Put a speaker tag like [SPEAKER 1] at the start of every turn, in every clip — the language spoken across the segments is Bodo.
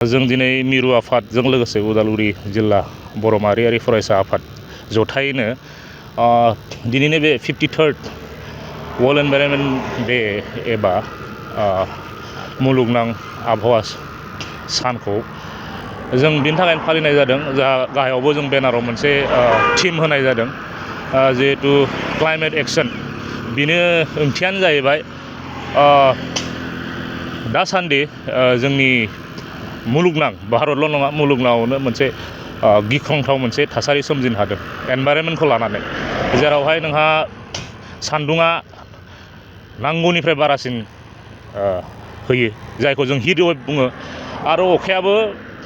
[SPEAKER 1] जों दिनै मिरु आफादजों लोगोसे उदालगुरि जिल्ला बर' माहारियारि फरायसा आफाद जथायैनो दिनैनि बे 53rd वर्ल्ड एनभायरनमेन्ट डे एबा मुलुगनां आबहावा सानखौ जों बिनि थाखायनो फालिनाय जादों। जा गाहायावबो जों बेनाराव मोनसे थीम होनाय जादों जिहेतु क्लाइमेट एक्शन। बिनि ओंथियानो जाहैबाय दासान्दि जोंनि मुलुगनां भारतल' नङा मुलुगनाङावनो मोनसे गिख्रंथाव मोनसे थासारि सोमजिनो हादों एनभायरनमेन्टखौ लानानै, जेरावहाय नोंहा सान्दुङा नांगौनिफ्राय बारासिन होयो, जायखौ जों हिट वेव बुङो, आरो अखायाबो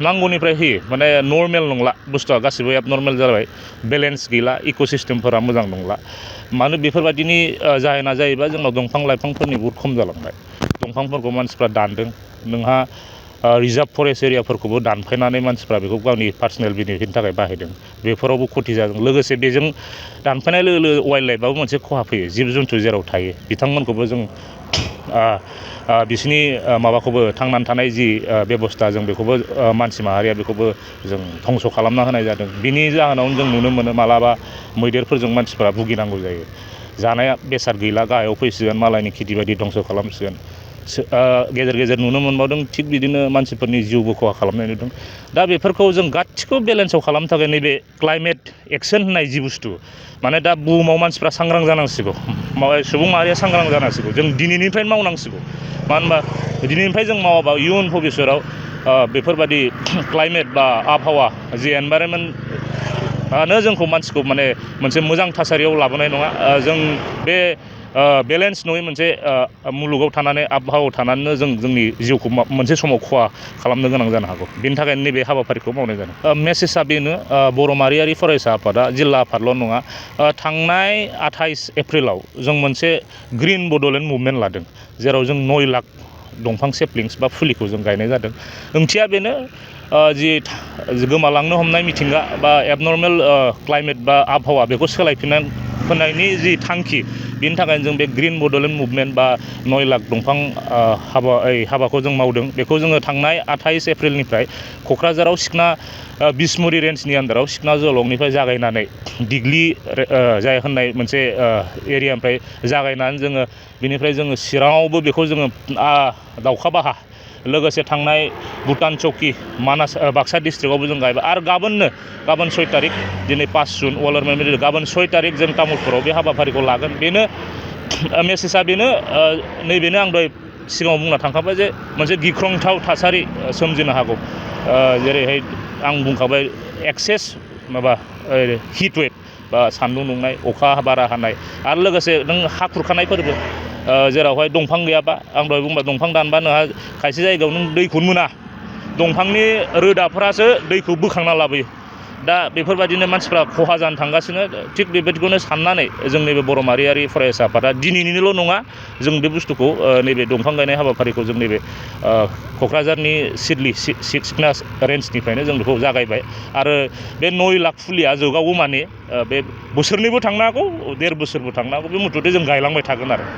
[SPEAKER 1] नांगौनिफ्राय होयो। माने नर्मेल नंला बुस्थुआ, गासिबो एबनर्मेल जाबाय, बेलेन्स गैला, इक'सिस्टेमफोरा मोजां नंला। मानो बेफोरबायदिनि जाहोना जाहैबाय जोंनाव दंफां लाइफांफोरनि बहुद खम जालांबाय। दंफांफोरखौ मानसिफ्रा दानदों। नोंहा रिजार्भ फरेस्ट एरियाफोरखौबो दानफायनानै मानसिफ्रा बेखौ गावनि पार्सनेल बेनिफिटनि थाखाय बाहायदों। बेफोरावबो खथि जादों। लोगोसे बेजों दानफायनाय लोगो लोगो वाइल्ड लाइफआबो मोनसे खहा फैयो। जिब जुन्थु जेराव थायो बिथांमोनखौबो जों बिसोरनि माबाखौबो थांनानै थानाय जि बेबस्था जों बेखौबो मानसि माहारिया बेखौबो जों धंस' खालामना होनाय जादों। बिनि जाहोनावनो जों नुनो मोनो मालाबा मैदेरफोरजों मानसिफ्रा भुगिनांगौ जायो। जानाया बेसाद गैला, गाहायाव फैसिगोन, मालायनि खेथि बायदि धंस' खालामसिगोन। गेजेर गेजेर नुनो मोनबावदों थिग बिदिनो मानसिफोरनि जिउबो खहा खालामनाय नुदों। दा बेफोरखौ जों गासिखौबो बेलेन्सआव खालामनो थाखाय नैबे क्लाइमेट एक्शन होननाय जि बुस्थु, माने दा बुहुमाव मानसिफ्रा सांग्रां जानांसिगौ, सुबुं माहारिया सांग्रां जानांसिगौ। जों दिनैनिफ्रायनो मावनांसिगौ। मानो होनबा दिनैनिफ्राय जों मावाबा इयुन भबिस्वतआव बेफोरबायदि क्लाइमेट बा आबहावा जि एनभायरनमेन्टआनो जोंखौ मानसिखौ माने मोनसे मोजां थासारियाव लाबोनाय नङा। जों बे बेलेन्स नङै मोनसे मुलुगाव थानानै, आबहावायाव थानानैनो जों जोंनि जिउखौ मोनसे समाव खहा खालामनो गोनां जानो हागौ। बेनि थाखायनो नैबे हाबाफारिखौ मावनाय जादों। मेसेजआ बेनो, बर' माहारियारि फरायसा आफादा जिल्ला आफादल' नङा, थांनाय 28 एप्रिलाव जों मोनसे ग्रिन बड'लेण्ड मुभमेन्ट लादों, जेराव जों 9 लाख दंफां सेप्लिंस बा फुलिखौ जों गायनाय जादों। ओंथिया बेनो, जि गोमालांनो हमनाय मिथिंगा बा एबनर्मेल क्लाइमेट बा आबहावा बेखौ सोलायफिननायनि जि थांखि, बिनि थाखायनो जों बे ग्रिन बड'लेण्ड मुभमेन्ट बा 9 लाख दंफां हाबाखौ जों मावदों। बेखौ जोङो थांनाय 28 एप्रिलनिफ्राय क'क्राझाराव सिखना बिसमुरि रेन्जनि आन्दाराव सिखना जोहोलावनिफ्राय जागायनानै दिग्लि जाय होननाय मोनसे एरियानिफ्राय जागायनानै जोङो बिनिफ्राय जोङो चिराङावबो बेखौ जोङो दाउखा बाहा, लोगोसे थांनाय भुटान चौकि मानास बाक्सा डिस्ट्रिक्टआवबो जों गायबाय। आरो गाबोन 6 तारिख, दिनै 5 जुन वर्ल्ड एनभायरनमेन्ट डे, गाबोन 6 तारिख जों तामुलपुराव बे हाबाफारिखौ लागोन। बेनो मेसेजआ बेनो, नैबेनो आं दहाय सिगाङाव बुंना थांखाबाय जे मोनसे गिख्रंथाव थासारि सोमजिनो हागौ। जेरैहाय आं बुंखाबाय एक्सेस हिट वेभ बा सान्दुं दुंनाय, अखा बारा हानाय, आरो लोगोसे नों हा खुरखानायफोरबो, जेरावहाय दंफां गैयाबा, आं दहाय बुंबाय दंफां दानबा नोंहा खायसे जायगायाव नों दैखौनो मोना, दंफांनि रोदाफोरासो दैखौ बोखांना लाबोयो। दा बेफोरबायदिनो मानसिफ्रा खहा जानो थांगासिनो। थिग बेबायदिखौनो साननानै जों नैबे बर' माहारियारि फरायसा आफादा दिनैनिल' नङा, जों बे बुस्थुखौ नैबे दंफां गायनाय हाबाफारिखौ जों नैबे क'क्राझारनि सिडली सिखना रेन्जनिफ्रायनो जों बेखौ जागायबाय। आरो बे 9 लाख फुलिया जोबागौ माने बे बोसोरनैबो थांनो हागौ, 1.5 बोसोरबो थांनो हागौ, बे मथथे जों गायलांबाय थागोन आरो।